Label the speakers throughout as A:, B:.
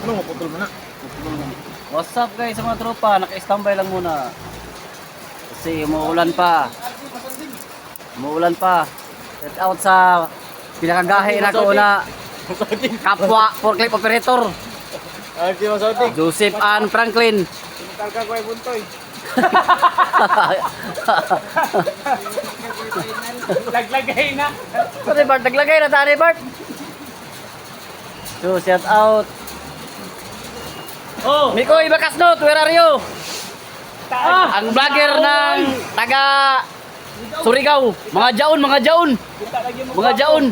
A: Ano, maputol mo na.
B: What's up, guys, sa mga tropa? Naka-standby lang muna. Kasi umuulan pa. Umuulan pa. Shout out sa pinakagahi na ko na kapwa forklift operator.
A: RG Masotik.
B: Joseph Ann Franklin.
A: Karga ko ay buntoy.
C: Laglagay na.
B: Sorry Bart, naglagay na tani, Bart. So, shout out.
C: Oh.
B: Mikoy Bakasnot, where are you?
C: Ah!
B: Ang vlogger ng taga Surigao. Mga jaon, mga jaon. Mga jaon.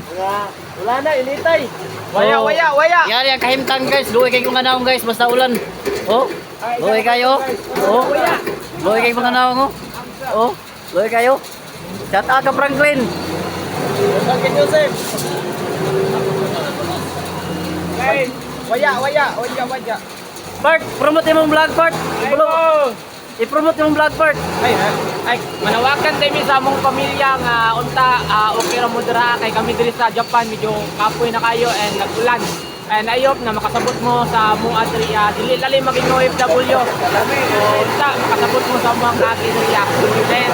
A: Wala na, ilitay.
C: Waya,
B: Oh.
C: waya, waya.
B: Yan, yung kahimtang, guys. Luwi kay kong naong, guys, basta ulan. Oh. Luwi kayo. Oh. Luwi kay mga naong, oh. Oh. Luwi kayo. Shout out ka, Franklin.
A: Kay Joseph.
C: Guys, waya, waya, waya, waya.
B: Bart, promote imong vlog, Bart. I-promote imong vlog, Bart.
C: Ay, ay, manawagan tayo mi sa among pamilya nga unta okay ra mo dira kay kami diri sa Japan medyo kapoy na kayo and nagulan. And I hope na makasabot mo sa among adri, dili lali maging OFW. So, unta makasabot mo sa among agi diri. And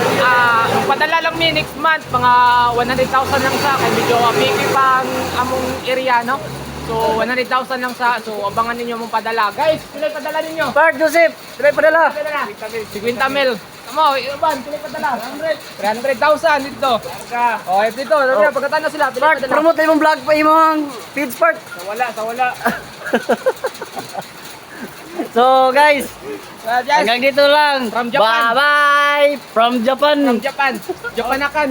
C: padala lang mi next month mga 100,000 lang sa kay medyo apiki pa ang among area, no. So 100,000 lang sa, so abangan ninyo among padala. Guys, pilay padala ninyo?
B: Bart Joseph, pilay padala?
C: Padala. 50 mil. Tama, iban, pila padala? 300,000 dito. Oh, dito, oh. Pagkatan na sila, pila
B: Bart,
C: padala?
B: promote imong vlog pa imong feeds, Bart.
C: Sa wala, sa wala.
B: So, guys,
C: Well, yes.
B: hanggang dito lang.
C: From Japan.
B: Bye-bye. From Japan.
C: From Japan. Japanakan.